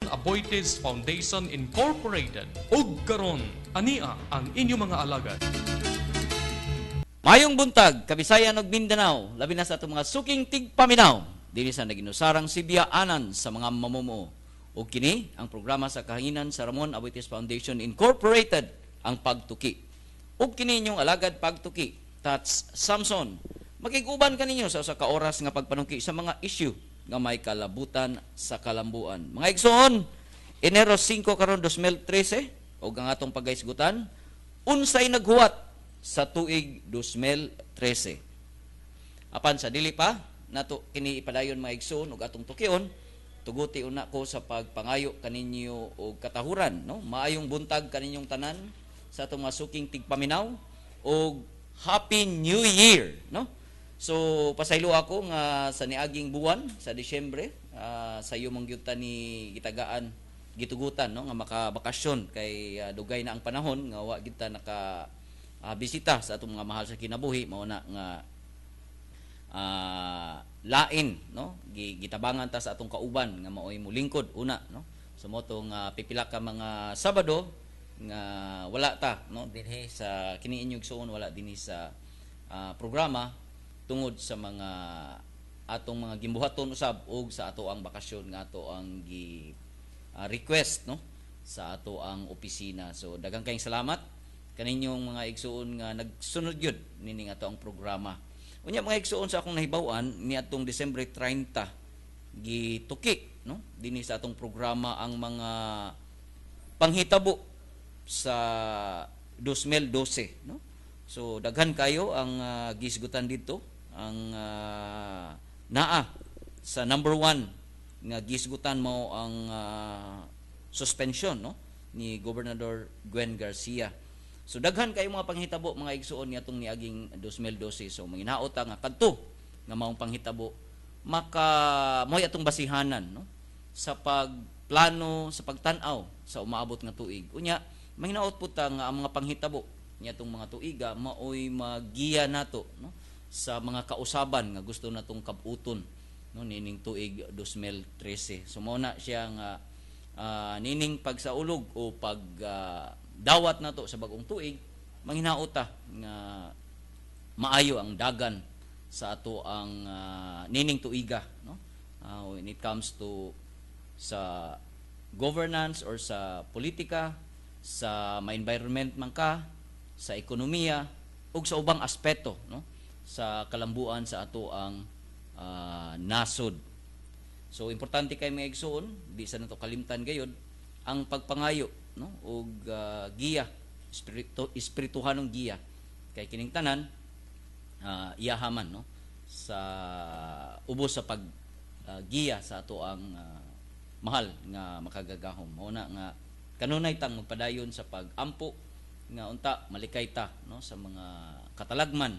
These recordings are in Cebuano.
Aboitiz Foundation Incorporated. Ug karon, ania ang inyong mga alagad. Mayong buntag, Kabisayan ug Mindanao, labi na sa atong mga suking tigpaminaw dinhi sa naginusarang sibiaanan sa mga mamumuo. Ug kini ang programa sa kahanginan sa Ramon Aboitiz Foundation Incorporated, ang Pagtuki. Ug kini inyong alagad pagtuki, Tats Samson. Makig-uban kaninyo sa usa ka oras nga pagpanungki sa mga issue nga may kalabutan sa kalambuan. Mga igsoon, Enero 5 karon 2013 ug ang atong pagahisgutan, unsay naghuwat sa tuig 2013? Apan sa dili pa nato kini ipadayon, mga igsoon, ug atong tukion, tuguti una ko sa pagpangayo kaninyo og katahuran, no? Maayong buntag kaninyong tanan sa atong mga suking tigpaminaw ug Happy New Year, no? So pasaylo ako nga sa niaging buwan sa Disyembre, sa man gyud ta ni gitagaan, gitugutan, no, nga makabakasyon kay dugay na ang panahon nga wa gyud ta naka bisita sa atong mga mahal sa kinabuhi. Mao na nga lain, no, gitabangan ta sa atong kauban nga maoy mulingkod una, no? So mao tong pipila ka mga Sabado nga wala ta, no, dinhi sa kini inyong igsuon, wala dinhi sa programa tungod sa mga atong mga gimbuhaton usab ug sa ato ang bakasyon nga ato ang gi request, no, sa ato ang opisina. So daghang kayong salamat kaninyong mga igsuon nga nagsunod gyud nining ato ang programa. Unya, mga igsuon, sa akong nahibaw-an niadtong Disyembre 30, gituki, no, dinhi sa atong programa ang mga panghitabo sa 2012, no? So daghan kayo ang gisgutan dito. Ang naa sa number one nga gisgutan mao ang suspension, no, ni Gobernador Gwen Garcia. So daghan kayo mga panghitabo, mga igsuon, niadtong niaging 2012. So manginaot ta nga kadto nga maong panghitabo maka mo'y atong basihanan, no, sa pagplano, sa pagtan-aw sa umaabot nga tuig. Unya manginaot pud ta nga ang mga panghitabo niadtong mga tuiga maoy magiya nato, no, sa mga kausaban nga gusto natong kabuton, no, nining tuig 2013. So mao na siya nga nining pagsaulog o pag dawat nato sa bagong tuig, manghinaot ta nga maayo ang dagan sa ato ang nining tuiga, no, when it comes to sa governance or sa politika, sa ma-environment man ka, sa ekonomiya ug sa ubang aspeto, no, sa kalambuan sa ato ang nasod. So importante kay, mga igsuon, di sa nato kalimtan gayod ang pagpangayo, no, og giya, espiritu, espirituhanong giya kay kining tanan iyahaman, no, sa ubos sa pag giya sa ato ang mahal nga makagagahom. Mao na nga kanunay tang magpadayon sa pag-ampo nga unta malikay ta, no, sa mga katalagman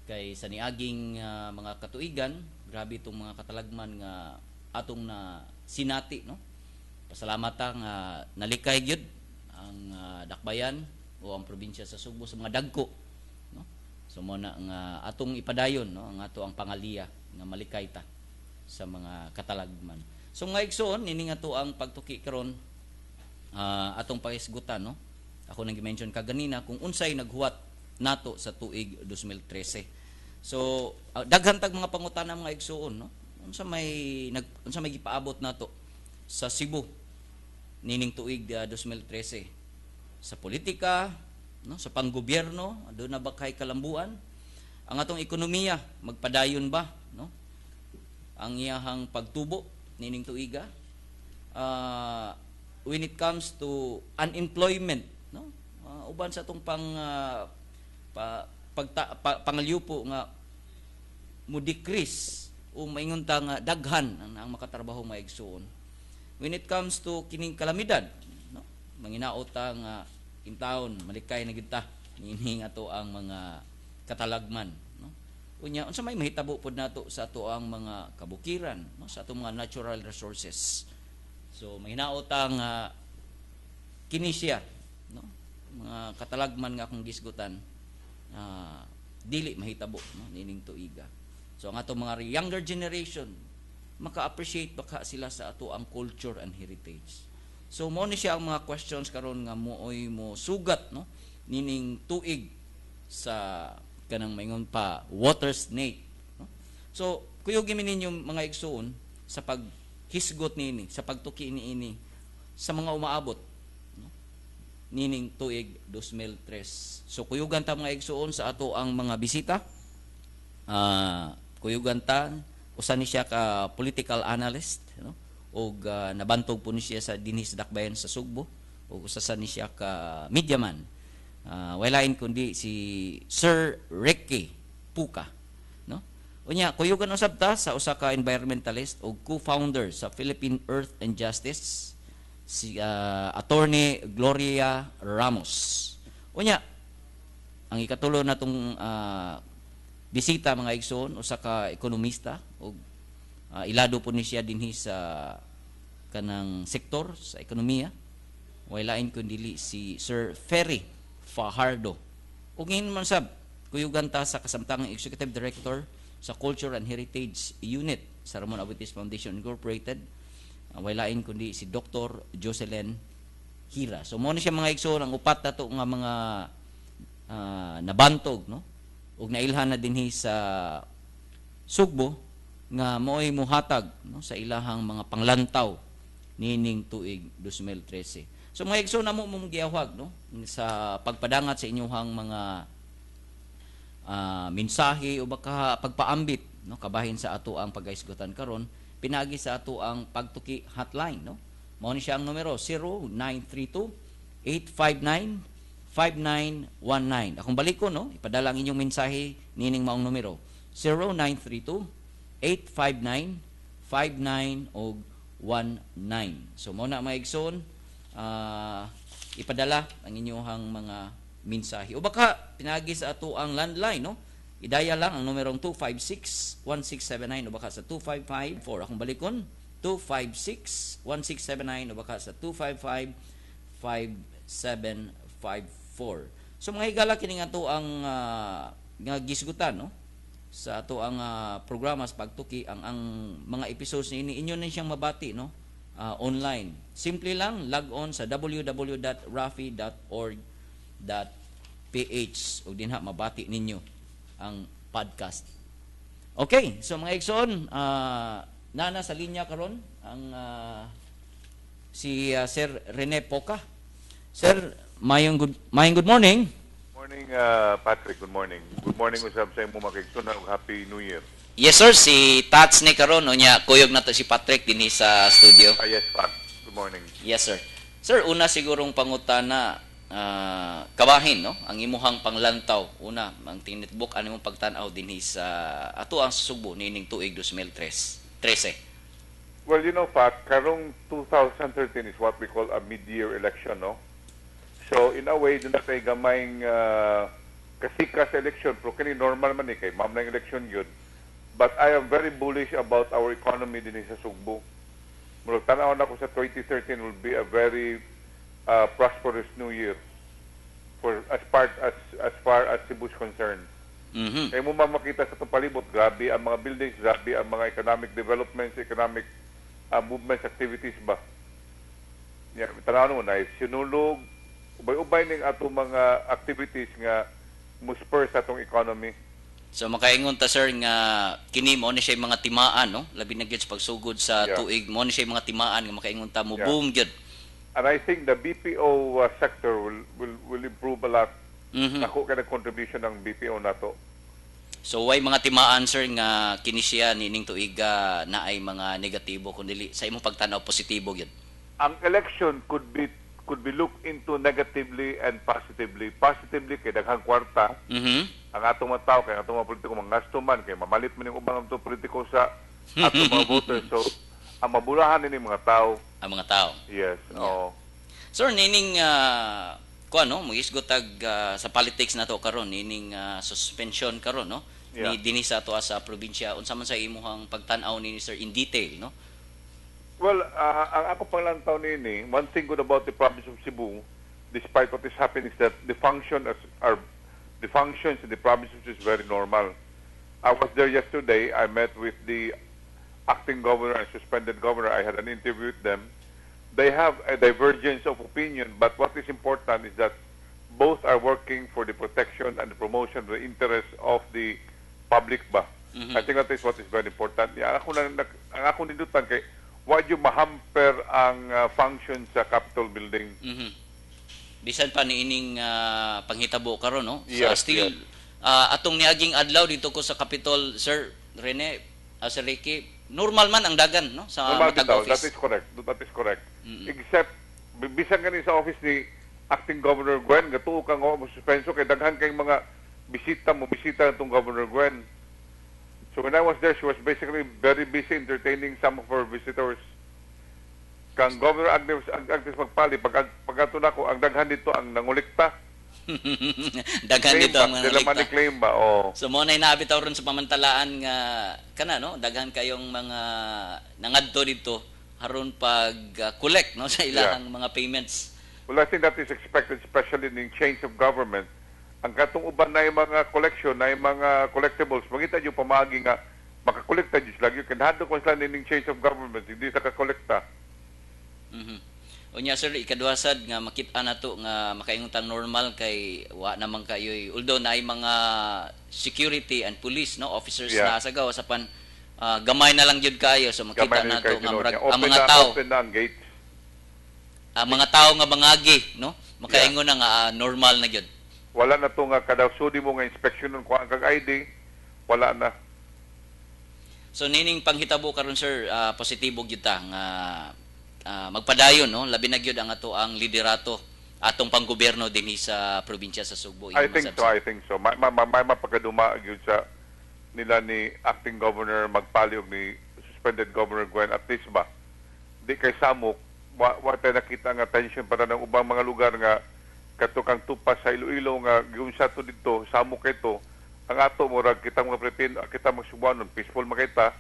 kay sa niaging mga katuigan, grabe itong mga katalagman nga atong na sinati, no? Pasalamat ta nga nalikay gyud ang dakbayan o ang probinsya sa Sugbo sa mga dagko, no? So mo na nga atong ipadayon, no, ang ato ang pangaliya nga malikay ta sa mga katalagman. So nga igsoon, ini nga to ang pagtuki karon, atong pahisgutan, no, ako nang gi-mention kaganina kung unsay naghuwat nato sa tuig 2013. So daghan tag mga pangutana, mga igsuon, no? Unsa may gipaabot nato sa Cebu nining tuig 2013 sa politika, no, sa panggobyerno, doon na ba kay kalambuan? Ang atong ekonomiya, magpadayon ba, no, ang iyahang pagtubo nining tuiga? When it comes to unemployment, no, uban sa atong pang pa, pagta, pa, pangalyupo nga mo decrease o maingon ta nga daghan ang makatrabaho, mga igsuon? When it comes to kining kalamidad, no, manginaot ta nga intawon malikay na gyud ta niini ato ang mga katalagman, no? Unya unsa may mahitabo pod nato sa ato ang mga kabukiran, no, sa atong mga natural resources? So mahinaot ta nga kini siya, no, mga katalagman nga akong gisgutan, dili mahitabo, no, nining tuiga. So ang atong mga younger generation Maka-appreciate ba ka sila sa ato ang culture and heritage? So mo ni siya ang mga questions karon nga mooy mo sugat, no, nining tuig sa kanang maingon pa water snake, no? So kuyog mi ninyo, mga igsuon, sa paghisgot niini, sa pagtuki niini sa mga umaabot, no, nining tuig 2003. So kuyugan ta, mga igsuon, sa ato ang mga bisita. Kuyugan ta, usa ni siya ka political analyst, no, ug nabantog po ni siya sa dinhi sa Dakbayan sa Sugbo, ug usa sa ni siya ka mediaman. Way lain kundi si Sir Ricky Puka, no? Unya, kuyugan usab ta sa usa ka environmentalist ug co-founder sa Philippine Earth and Justice, si Attorney Gloria Ramos. Unya, ang ikatulo natong bisita, mga igsoon, usa ka ekonomista ug ilado po ni siya dinhi sa kanang sektor sa ekonomiya. Way lain kun dili si Sir Ferry Fajardo. Ug ngayon man sab, kuyugan ta sa kasamtangang Executive Director sa Culture and Heritage Unit sa Ramon Aboitiz Foundation Incorporated. Way lain kundi si Dr. Jocelyn Hira. So mo ni siya, mga igsoon, ang upat nato nga mga nabantog, no, ug nailhan na dinhi sa Sugbo nga mo'y muhatag, no, sa ilahang mga panglantaw nining tuig 2013. So mga igsoon, namo mong giyawag, no, sa pagpadangat sa inyong mga mensahe o baka pagpaambit, no, kabahin sa ato ang pagahisgutan karon pinaagi sa ato ang Pagtuki hotline, no? Mao ni siya ang numero 0932 859 5919. Akong balikon, no, ipadala ang inyong mensahe nining maong numero 0932 859 59 og 19. So mao na, mga igsoon, ipadala ang inyong mga mensahe. O baka pinagi sa ato ang landline, no? I-dial lang ang numerong 256-1679 o baka sa 255-4. Akong balikon, 256-1679 o baka sa 255-5754. So mga higala, kini nga to ang nga gisgutan, no, sa ato ang programa sa Pagtuki. Ang mga episodes niini, inyo na siyang mabati, no, online. Simple lang, log on sa www.rafi.org.ph ug dinha mabati ninyo ang podcast. Okay, so mga igsoon, nana sa linya karon ang si Sir Rene Poca. Sir, mayong good morning. Morning, Patrick. Good morning. Good morning usab sa imo mga kaigsoon ug Happy New Year. Yes sir, si Tats ni karon, unya kuyog nato si Patrick dinhi sa studio. Ah, yes, Pat. Good morning. Yes sir. Sir, una sigurong pangutana, kabahin, no, ang imuhang panglantaw, una ang tinitbok ani mong pagtan-aw dinhi sa ato ang Sugbo niining tuig 2013. 13. Well, Pat, karong 2013 is what we call a mid-year election, no? So, in a way, duna tay gamayng kasikas election, pero kini normal man ni kay ma'am ng election yun. But I am very bullish about our economy dinhi sa Sugbo. Murag tan-aw nako sa 2013 will be a very prosperous new year for as part as far as Cebu is concerned. Kaya mo man makita sa itong palibot, grabe ang mga buildings, grabe ang mga economic developments, economic movements, activities ba. Ya, tanaw mo na, sinulog, ubay-ubay ning atong mga activities nga muspur sa atong economy. So makaingon ta, sir, nga kini mo ni siya mga timaan, no, labi na gyud sa pagsugod sa tuig, mo ni siya mga timaan nga makaingon ta mo boom gyud. And I think the BPO sector will improve a lot. Ako kay contribution ng BPO nato. So way mga timaan, sir, nga kini siya nining tuiga na ay mga negatibo, kun dili sa imong pagtan-aw positibo gyud. Ang election could be looked into negatively and positively. Positively kay daghang kwarta ang atong mga tao, kay ang atong mga politiko mangasto man kay mamalit man yung ubang atong politiko sa atong mga voters. So ang mabulahan nini mga tao. Ang mga tao. Yes. Yeah. Oo. Sir, nining kuan, no, mogisgot tag sa politics na to karon nining suspension karon, no, ni dinhi sa ato sa probinsya, unsa man sa imuhang pagtan-aw nini, sir, in detail, no? Well, ang ako panglantaw nini, one thing good about the province of Cebu, despite what is happening, is that the functions in the province of Cebu is very normal. I was there yesterday. I met with the Acting governor and suspended governor. I had an interview with them. They have a divergence of opinion, but what is important is that both are working for the protection and the promotion of the interests of the public ba. I think that is what is very important. Yeah, ako lang ang ako nindutan kay wa jud mahamper ang function sa Capitol building. Bisan pa niining panghitabo karon, no? Yes, Sa still atong niaging adlaw dito ko sa Capitol, Sir Rene, Sir Ricky, normal man ang dagan, no, sa Normal matag bitaw, office. that is correct. That is correct. Except bisan gani sa office ni Acting Governor Gwen, gatuo kang mo suspenso kay daghan kay mga bisita mo bisita atong Governor Gwen. So when I was there, she was basically very busy entertaining some of her visitors. Kang Governor Agnes Magpali, pag ato nako, ang daghan dito ang nangolekta. Daghan Claim dito ba? ang mga Dila man nangolekta. Claim ba? Oh. So mo na inabitaw ron sa pamantalaan nga kana, no, daghan kayong mga nangadto dito aron pag collect, no, sa ilahang mga payments. Well, I think that is expected, especially in change of government. Ang katong uban na yung mga collection, na yung mga collectibles, mangita yung pamaagi nga makakolekta jud sila. You can handle kung sila ning change of government, hindi sa kakolekta. Unya, sir, ikaduha sad nga makita nato nga makaingon tang normal kay wa naman kayoy, although naay mga security and police, no, officers na sa gawas, apan gamay na lang jud kayo, so makita Gamay na nato kayo nga tinuod murag niya. ang Open mga na, tao open na ang gates. Ang mga tao nga bangagi, no, makaingon na nga normal na gyud. Wala na to nga kada sudi mo nga inspection nun kuha kag ID, wala na. So nining panghitabo karon, sir, positibo gyud ta nga magpadayon, no, labi na gyud ang ato ang liderato atong panggobyerno dinhi sa probinsya sa Sugbo. I think so, I think so. May mapakaduma gyud sa nila ni Acting Governor Magpali ug ni suspended Governor Gwen, at least ba. Di kay samok, wa tayo nakita nga tension para ng ubang mga lugar nga kato kang tupas sa Iloilo nga giunsa to dito, samok kay to. Ang ato murag kita mga Pilipino, kita mga Subuanon, peaceful makita.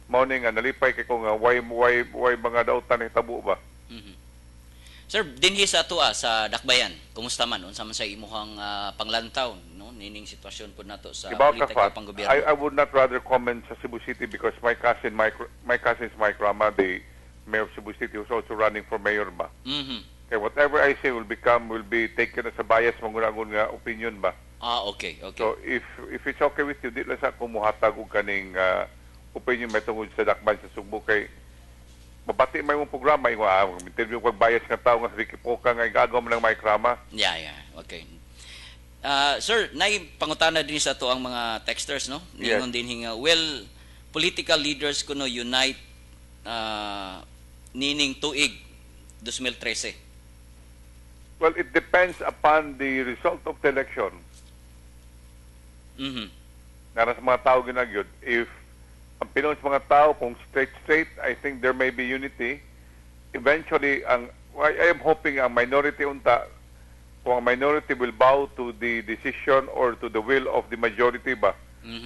Mao ni nga nalipay kay ko nga why mga dautan hitabo ba. Sir, dinhi sa atoa sa Dakbayan, kumusta man, unsa man sa imuhang panglantaw, no, nining sitwasyon pud nato sa Ibaw ka, politika Fat, panggobyerno? I would not rather comment sa Cebu City because my cousin is Mike Rama, the mayor of Cebu City, who's also running for mayor ba. Kaya whatever I say will be taken as a bias mangunangon nga opinion ba. Ah, okay. So if it's okay with you, di lang sa ako muhatag og kaning opinion may tungod sa Dakbayan sa Sugbo kay mabati may mong programa ingon interview kag bias nga tao nga si Ricky Poca nga igagaw mo ng Mike Rama. Yeah, okay. Sir, nay pangutana din sa ato ang mga texters, no? Yes. Ningon din nga, well, political leaders kuno unite nining tuig 2013? Well, it depends upon the result of the election. Nara sa mga tao ginagyod. If ang pinon sa mga tao kung straight straight, I think there may be unity. Eventually, ang I am hoping ang minority unta, kung ang minority will bow to the decision or to the will of the majority ba,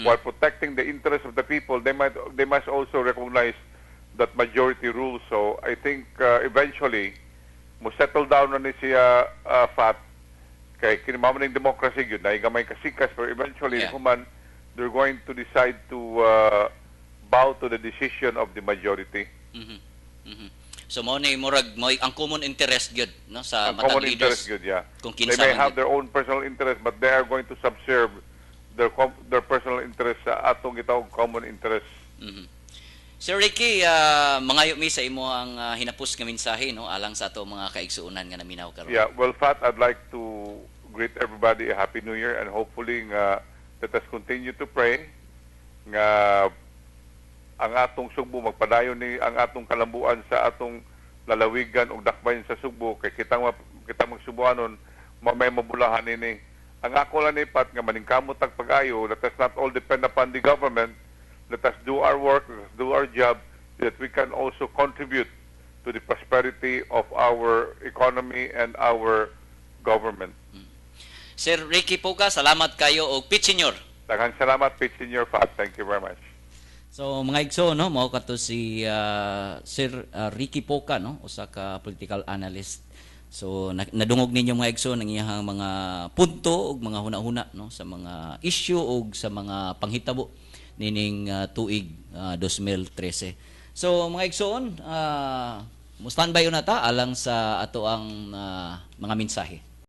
while protecting the interest of the people, they must also recognize that majority rules. So I think eventually mo settle down na ni siya, Fat, kay kini mao man ning democracy gyud na gamay kasikas, pero eventually human they're going to decide to bow to the decision of the majority. So mao ni murag mao ang common interest gyud, no, sa Ang matag common leaders. interest gyud, yeah. Kung They kinsa may man have gyud. Their own personal interest, but they are going to subserve their personal interest sa atong gitawag common interest. Sir Ricky, mangayo mi sa imo ang hinapos nga mensahe, no, alang sa ato mga kaigsuonan nga naminaw karon. Yeah, well, Fat, I'd like to greet everybody a Happy New Year and hopefully nga let us continue to pray nga ang atong Sugbo magpadayon ni ang atong kalambuan sa atong lalawigan ug dakbayan sa Sugbo kay kitang magsubuanon may mabulahan ini. Ang ako lang ni Pat nga maningkamot tag pag-ayo. Let us not all depend upon the government. Let us do our work, let us do our job that we can also contribute to the prosperity of our economy and our government. Sir Ricky Poca, salamat kayo og Pete Senior. Daghang salamat, Pete Senior, Fat. Thank you very much. So mga igso, no, mao kato si Sir Ricky Poca, no, usa ka political analyst. So nadungog ninyo, mga igso, ang iyang mga punto ug mga huna-huna, no, sa mga issue ug sa mga panghitabo. nining tuig 2013. So mga igsoon, mo standby una ta alang sa ato ang mga mensahe.